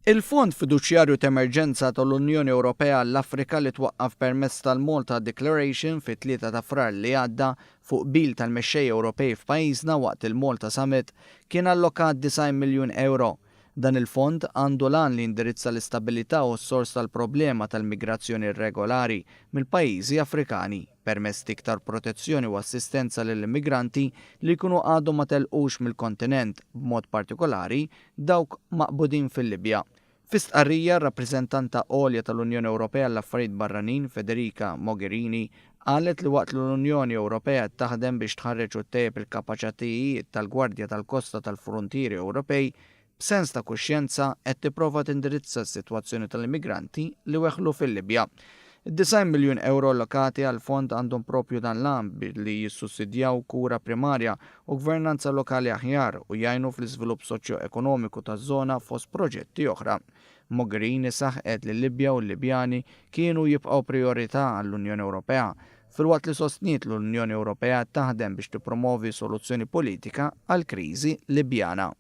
Il-Fond Fiduċjarju t'Emerġenza tal-Unjoni Ewropea għall-Afrika li twaqqaf permezz tal-Malta Declaration fit-3 ta' Frar li għadda fuq qbil tal-mexxejja Ewropej f'pajjiżna waqt il-Malta Summit kien allokat 90 miljun ewro. Dan il-fond għandu l-għan li jindirizza l-istabilità u s-sors tal-problema tal-migrazzjoni irregolari mill-pajjiżi Afrikani permezz t'iktar protezzjoni u assistenza lill-immigranti li jkunu għadhom ma telqux mill-kontinent b'mod partikolari dawk maqbudin fil-Libja. Fi stqarrija, r-Rappreżentanta Għolja tal-Unjoni Ewropea għall-Affarijiet Barranin, Federica Mogherini, qalet li waqt li l-Unjoni Ewropea qed taħdem biex tħarreġ u ttejjeb il-kapaċatijiet tal-Gwardja tal-Kosta tal-Fruntieri Ewropej, b'sens ta' kuxjenza qed tipprova tindirizza s-sitwazzjoni tal-immigranti li weħlu fil-Libja. Id-90 miljun ewro allokati għall-fond għandhom proprju dan l-għan billi jissussidjaw kura primarja u gvernanza lokali aħjar u jgħinu fl-iżvilupp soċjo-ekonomiku taż-żona fost proġetti oħra. Mogherini saħqet li l-Libja u l-Libjani kienu u jibqgħu prijorità għall-Unjoni Ewropea, filwaqt li sostniet li l-Unjoni Ewropea qed taħdem biex tippromovi soluzzjoni politika għall-kriżi Libjana.